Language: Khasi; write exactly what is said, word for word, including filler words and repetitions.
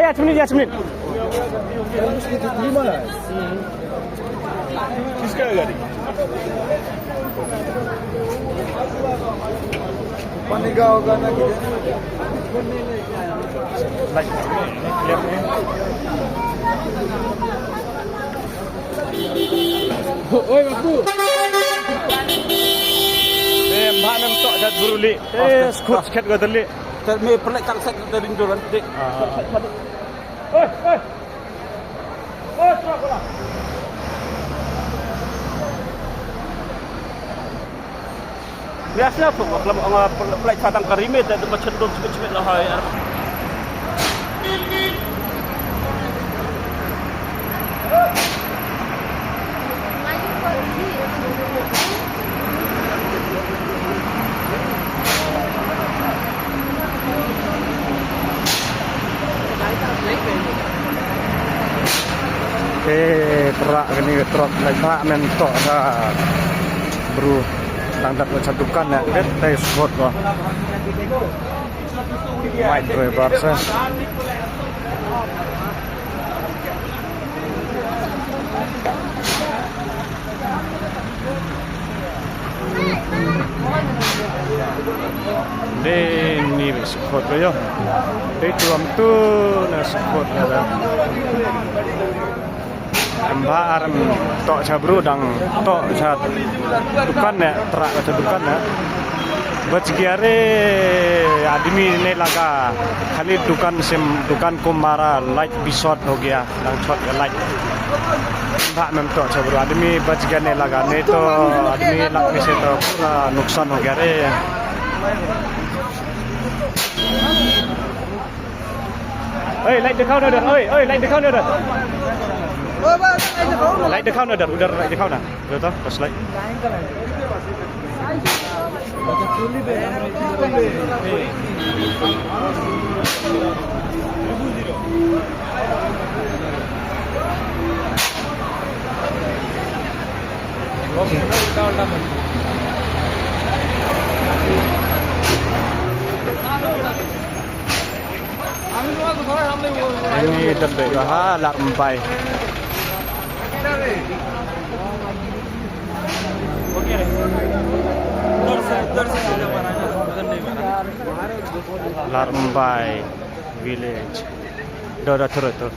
पाँच मिनट, पाँच मिनट। किसका है गाड़ी? पानी का होगा ना कि Oi, bapu. Eh, mbha mem tok jat buru li. Eh, skut sket ga teli. Ter me pelek kang sek ga ring doran de. Oi, oi. Oi, tok la. Biasa tu, kalau orang pelai patang kari me, tak ada macam tu, cepat-cepat lah, hai. Eh, trak kani trak, lai trak men tok ha. Bru, tang dat satu kan ya, bet tai spot ba. Mai driver sa. Dei ni ba skhot ba ïoh. Dei tuam tu na skhot na da. Em ba arem tok cha bru dang tok cha dukan ne, trak cha dukan ne. Bach gya re admi ne laga khali dukan sim dukan ko mara light bisot ho gya. Dang chot ka light. Ba mem tok cha bru admi bach gane laga ne to admi lak pise to pura nuksan ho gya re. Oi, light dikhao na udhar. Oi, oi, light dikhao na udhar. Light dikhao na udhar, udhar light dikhao na. Udah to, pas light. Ini tebek ha Larembai. Larembai village. Dah, dah, turun, turun.